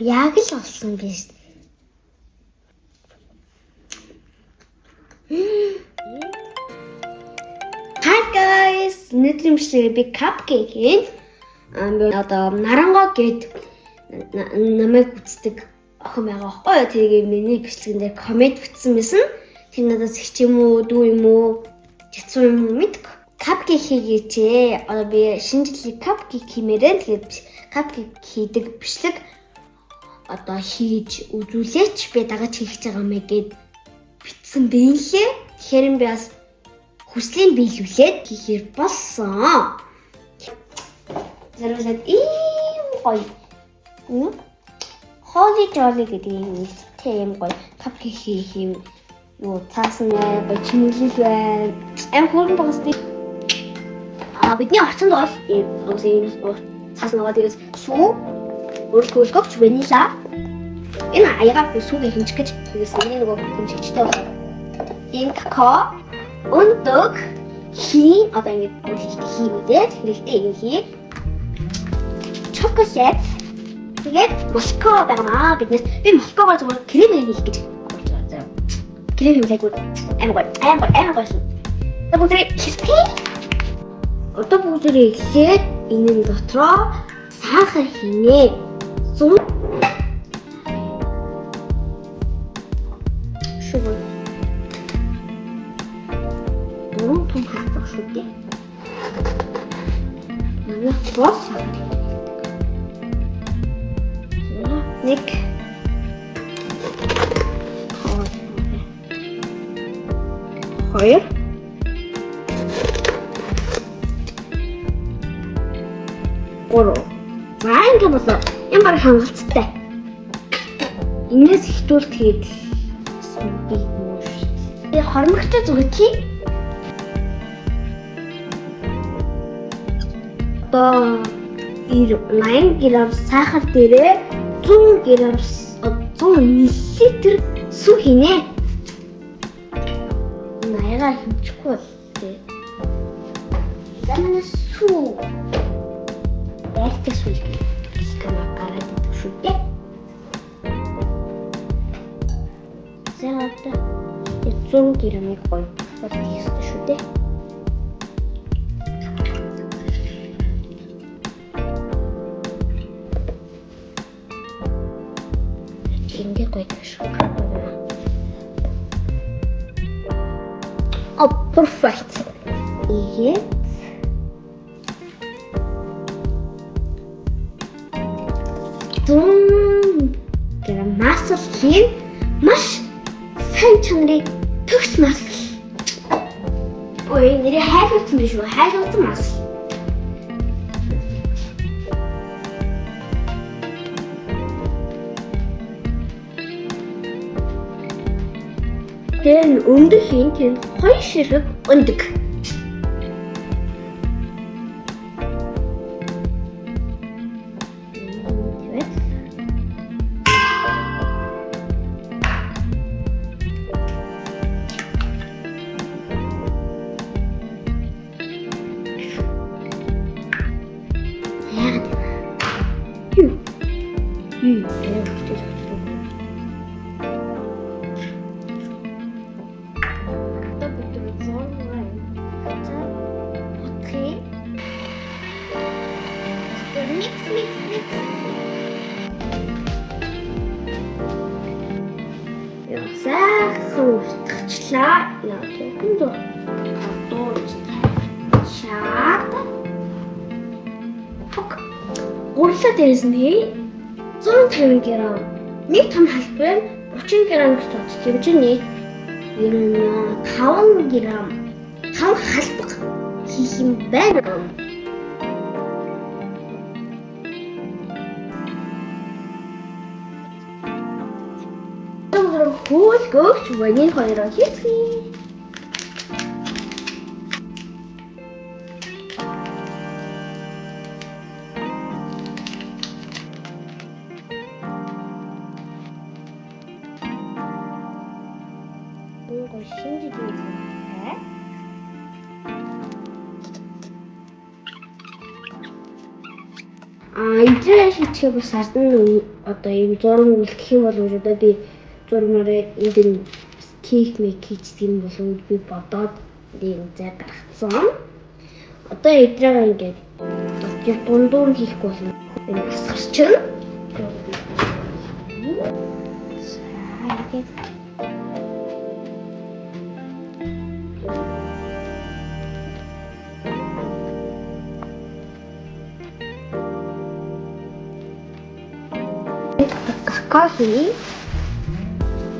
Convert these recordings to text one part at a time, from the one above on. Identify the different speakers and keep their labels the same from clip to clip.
Speaker 1: Яг л олсон биш. Hi guys. Өнөөдрийн бичлэгээр би cupcake хийн. Би одоо нарангоо гээд намайг үздэг охин байгаа байхгүй юу? Тэгээ миний бичлэгэн дээр коммент бичсэн байсан. Тэр надаас их юм уу, дүү юм уу, жацсан юм уу мэдгүй. Cupcake хийгээч ээ. Одоо би шинэ жилийн cupcake хиймээрээ. Тэгээд cupcake хийдэг бичлэг одоо хийж үзүүлээч, би дагаж хийх гэж байгаа мэй гэд бичсэн бэ лээ. Тэгэхээр би бас хүслийн биелүүлээд хийхээр болсон. Зэрэгсэд ийм гоё. Holly Jolly гэдэг юм нэртэй юм гоё cupcake хийх юм юу цаасан гоё чимэглэл байна. Аим хөөрхөн багс би бидний орчинд бол ийм ийм цаас нөгөө тэгээс сүү, өөрөлдөх ванила, энэ аягаар би сүүгээ хэмжих гэж тэгээс миний нөгөө хэмжигчтэй байна. Энэ какао, өндөг, хий, одоо ингэж хийгээд хэрэгтэй юм хий. Чоколат. Тэгээд молоко байгаа биднээс. Би молокогоор зүгээр крем хийх гэж болж байгаа заяа. Крем хийх айгуу амар гоё, амар гоё, амар гоё. Одоо бүгдээ хэлтгий. Одоо бүгдээ эхлээд энэ дотроо сахар хийнэ. 100 sugar. Дөрвөн том халбаг шүү дээ. Манай бос сахар. Нэг, хоёр, гурав. За, ингэ болоо. Энэ баг хангалттай. Энээс ихтүүл тэгээд би юм шүү. Би хормогтой зүгээр тий. Одоо 80 г сахар дээрээ 100 г 100 мл сүү хийнэ. Наяга хэмжихгүй бол тий. За, манай сүү. Байртай сүү гэх юм гараад идэх шүү дээ. За, одоо 100 г-ыг гоё бол хийх ёстой шүү дээ. Ингээ гоё шүү. Oh, perfect. Тэгээд 100 г масал хийн, маш сайн чанарын төгс масал. Ой, нэрээ хайлуулсан биш үү? Хайлуулсан масал. Тэр нь өндөг хийн, тэр нь хоёр ширхэг өндөг. Тавиад. Яагаад вэ? Юу? Юу? Арай хүчтэй зогссон. Одоо бид 100 г утгыг mix, mix, mix. Яа, сайхан устгачлаа. Яа, тэгэн дөө. Дууж тавьчаад. Хог. Гурлаа дээрээс нь 150 г. Нэг том халбар 30 г гэж бодчих юм чинь нэг 95 г. 5 халбаг хийх юм байна. Хөөлгөгч ваниль хоёроо хийцгээе. Гоё шинэ жилийн зүйтэй. А эдгээр Эдрээ хийчихээ бас ард нь одоо ийм зураг үлдэх юм бол одоо би зурмаараа энд нь кейк мэк хийчихдэг юм болов би бодоод ийм зай гаргацсан. Одоо эдрээ ингээд дундуур нь хийхгүй болно. Энэ асгарчин. За ингээд какао.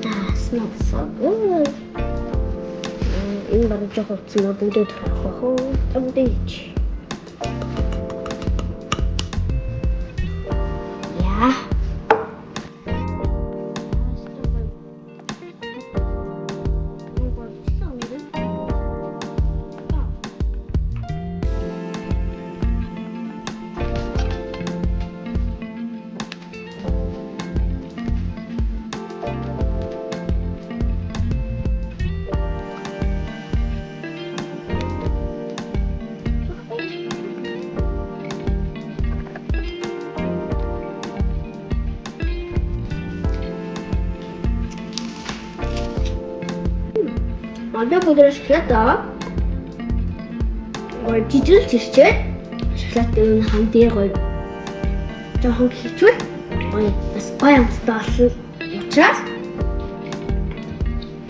Speaker 1: Ah, smells so good. Энэ баг жоох утсан ба бүгдээ төрөх бах уу? Бүгдээ хийж. Яа. Одоо бүгдээ шоколад гоё жижиглж ирчээд шоколадын хан дээр гоё жоохон хийчихвэл гоё бас гоё амттай болно. Учраас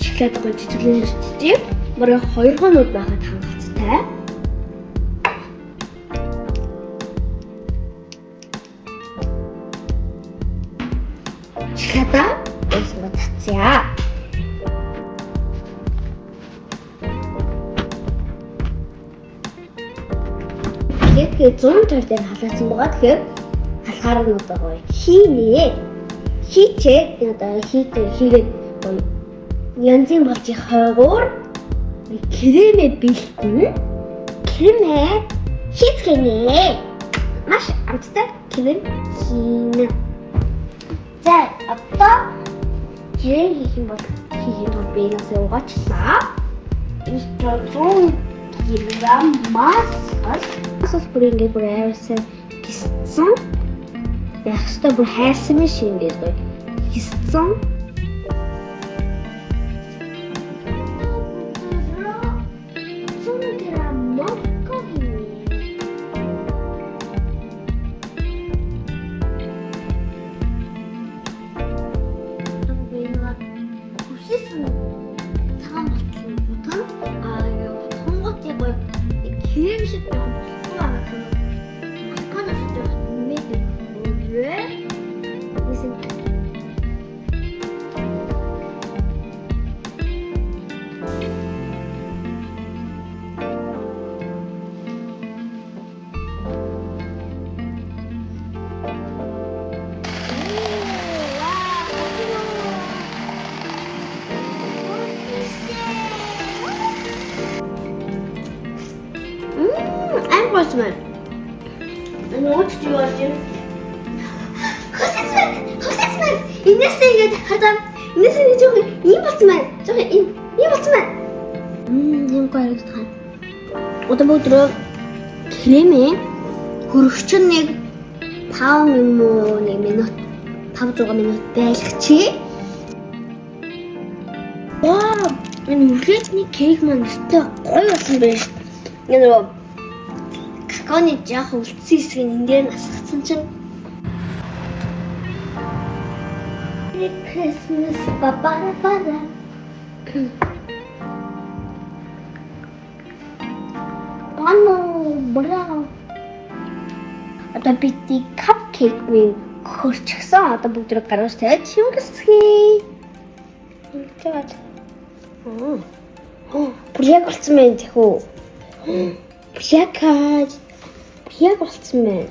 Speaker 1: шоколад гоё жижиглэн ирчиж бараг 2 хоног байхад хангалттай. Шоколад өсгөө татсаа. Тэгэхээр 150 дээр халаацсан байгаа. Тэгэхээр халахаар нь одоо гоё хийнэ. Хийчээ одоо хийгээд гоё янзын болж хойгуур кремээ бэлтэнэ. Кремээ хийцгэнэ. Маш амттай крем хийнэ. За одоо крем хийх юм бол хийх юм би насаа угаачлаа. Энэ 100 кг мас бас бүр ингээд бүр аяарсаа гисцэн яг хэвээр бүр хайрсан биш ингээд гоё гисцэн. Крем шиг жоохон болохгүй байгаа юм. Масканаас жоохон нэмээд өгөө. Нэсэн. Амар болсон байна. Нууц юу болж юм? Хөсөцмэн, хөсөцмэн. Энэсээ ингээд хадаа. Энэсээ нэг жоохон ийм болсон байна. Жоохон ийм ийм болсон байна. Юм гоё харагдах юм. Одоо бүгдрөө кремээ хөрөгчөн нэг 5 юм уу нэг минут 5 6 минут байлгачих. Вау, энэ үргэлжний кейк маань өстой гоё болсон байна шүү. Энэ нөгөө какаоны жоох үлдсэн хэсэг нь энэ дээр нь асгацсан чинь Merry Christmas, ba ba ba. Бано бра. Одоо бидний cupcake минь хөрчихсөн. Одоо бүгд гаргаж тавиад чимгэсгий. Ингэж байгаа. Аа. Бүр яг болсон байна тэхүү. Бүр яг бүр яг болсон байна.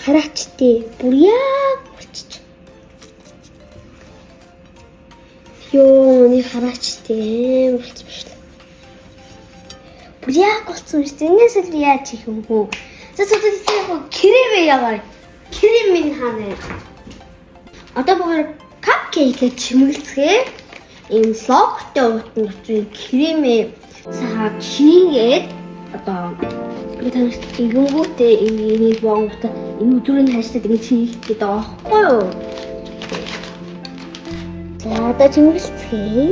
Speaker 1: Хараач тий. Бүр яг болчих. Йоо, нэг хараач тий. Амар болсон байна шүү дээ. Бүр яг болсон шүү дээ. Энэс л яаж хийх юм хөө? За за за яг кремээ ягаар. Крем минь хаана вэ? Одоо бүгд cupcake чимэглэцгээе. Ийм логтой уутан дотор кремээ сайхан чийгээд одоо Би танарт ингэнгүүтээ энийг бонготой энэ өдрийг хайшлаад ингэж хийх гэдэг байгаа байхгүй юу? За одоо чимэглэцгээе.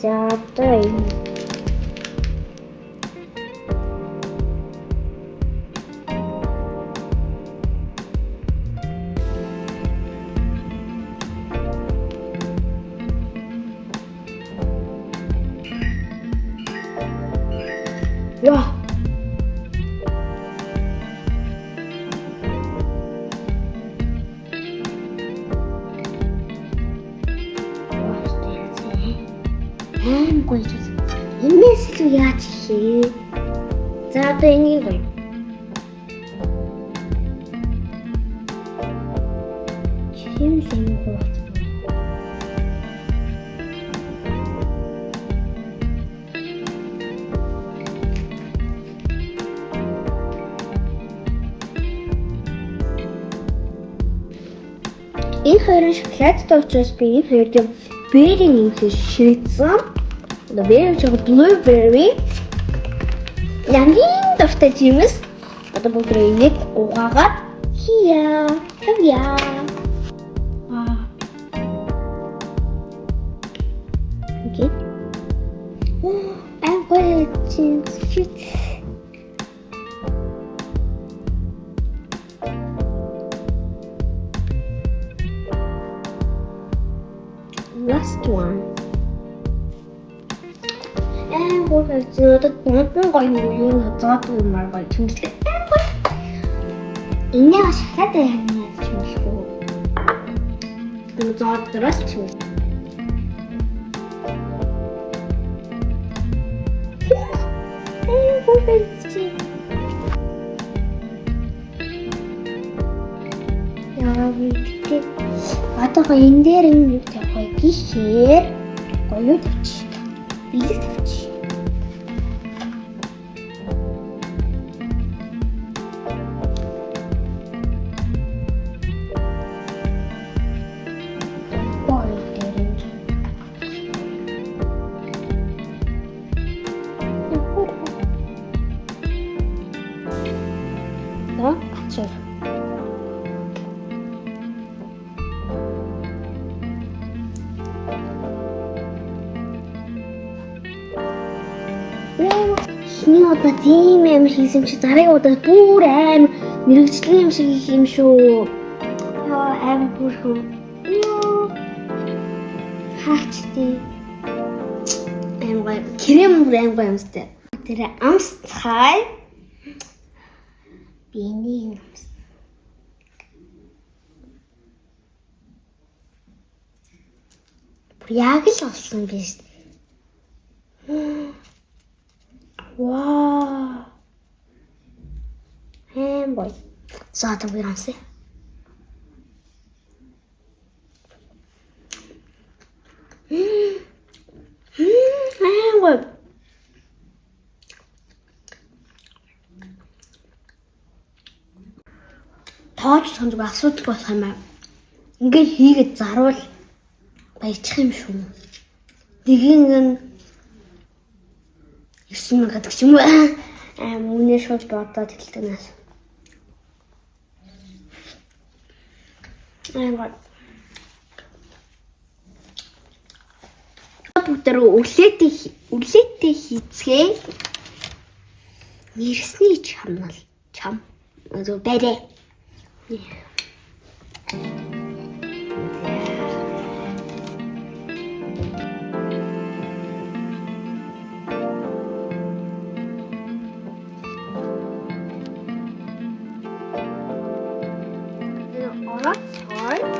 Speaker 1: За одоо энэ Яа. Аим гоё ч. Энэс илүү яаж хийх? За одоо энийг гоё. Чим л юм гоё. Энэ хоёрын шоколадтай учраас би энэ хоёр юм berry нэмэхээр шийдсэн. Одоо berry жоо blueberry. Ямгийн дуртай жимс. Одоо бүгд энийг угаагаад хийя. Тавья. Аа. Окей. I'm going to cute. Last one. Аа, гоё одоо дундан гоё юу зоодог юмар гоё чимэглээ. Аа, гоё. Энийг шоколад яаж чимэглэх үү? Тэр зоодроос чимэглэх. Аа, гоё чи. Яа, би одоо энэ дээр юм юу тавих вэ гэхээр гоё тавьчих. Бэлэг тавьчих. Гоё дээр нь. Да, ачаар. Эхний удаа тийм юм хийсэн чи дараагийн удаа бүр аим мэрэгжлийн юм шиг хийх юм шүү. Яа, аим бүрхэн. Йоо. Хаачти. Аим гоё. Крем бүр аим гоё юмстай. Тэр амсцай. Би энийг амс. Бүр яг л олсон биш. Вау. Аим гоё. За одоо би амсъя. Аим гоё. Тоож сонсог асуудал болох юм аа. Ингээд хийгээд зарвал баяжчих юм шүү. Нэгэн нь 9000 гэдэг ч юм уу. Аа, үнэ шууд бодоод хэлдэг нас. Аим гоё. Бүгдээр өглөөтэй хийцгээе. Мэрсний чамнал чам. Одоо барай. Ороод цой.